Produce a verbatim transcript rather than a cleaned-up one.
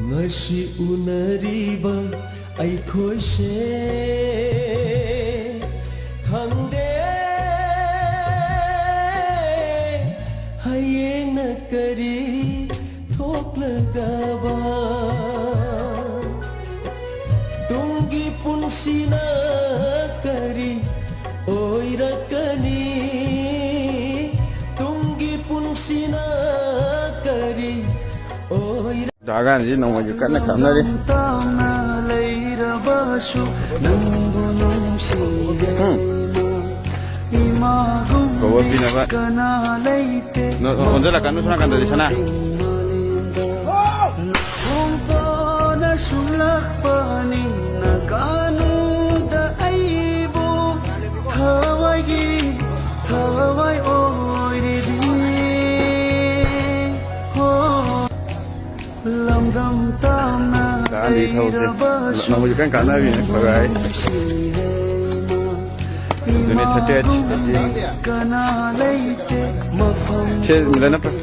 ꯉꯁꯤ ꯎꯅꯔꯤꯕ ꯑꯩꯈꯣꯏꯁꯦ ꯈꯪꯗꯦ ꯍꯌꯦꯡꯅ ꯀꯔꯤ ꯊꯣꯛꯂꯒꯕ ꯇꯨꯡꯒꯤ ꯄꯨꯟꯁꯤꯅ ꯀꯔꯤ ꯑꯣꯏꯔꯛꯀꯅꯤ ꯇꯨꯡꯒꯤ ꯄꯨꯟꯁꯤꯅ ꯀꯔꯤ ꯑꯣꯏꯔꯛꯀꯅꯤ ꯗꯥꯒꯥꯟꯁꯤ ꯅꯣꯡꯃꯒꯤ ꯀꯟꯅ ꯀꯥꯞꯅꯔꯤ꯫ ꯇꯥꯡꯅ ꯂꯩꯔꯕꯁꯨ ꯅꯪꯕꯨ ꯅꯨꯡꯁꯤꯔꯦ꯫ ꯎꯝ꯫ ꯏꯃꯥꯒꯨꯝꯕꯤ ꯀꯧꯕ ꯄꯤꯅꯕ꯫ ꯀꯅꯥ ꯂꯩꯇꯦ꯫ ꯅꯣ-, ꯑꯣꯟꯁꯤꯜꯂꯛꯀꯅꯨ ꯁꯣꯝ ꯅꯥꯀꯟꯗꯗꯤ ꯁꯅꯥ꯫ ꯃꯥꯂꯦꯝꯗ꯫ ꯂꯨꯍꯣꯡ ꯄꯣꯟꯅ ꯁꯨꯝꯂꯛꯄꯅꯤ ꯅꯒꯥꯅꯨꯗ ꯑꯩꯕꯨ ꯊꯋꯥꯏꯒꯤ ꯊꯋꯥꯏ ꯑꯣꯏꯔꯤꯕꯤ꯫ ꯍꯣ꯫ ꯂꯝꯗꯝ ꯇꯥꯡꯅ ꯀꯥꯟꯗꯤ ꯊꯕꯛꯁꯦ ꯂꯩꯔꯕꯁꯨ ꯅꯣꯡꯃꯩꯁꯦ ꯀꯟꯅ ꯀꯥꯟꯅꯕꯤꯅꯦ, ꯈꯔ ꯍꯥꯏ꯫ ꯅꯨꯡꯁꯤ ꯍꯥꯏꯅ ꯑꯗꯨꯅꯦ, ꯊꯥꯔꯇꯤ ꯑꯩꯠ, ꯏꯃꯥꯒꯨꯝꯕꯤ ꯊꯥꯔꯇꯤ ꯑꯩꯠ꯫ ꯀꯅꯥ ꯂꯩꯇꯦ ꯃꯐꯝ ꯁꯦ, ꯃꯤꯂꯟꯅ ꯐ-,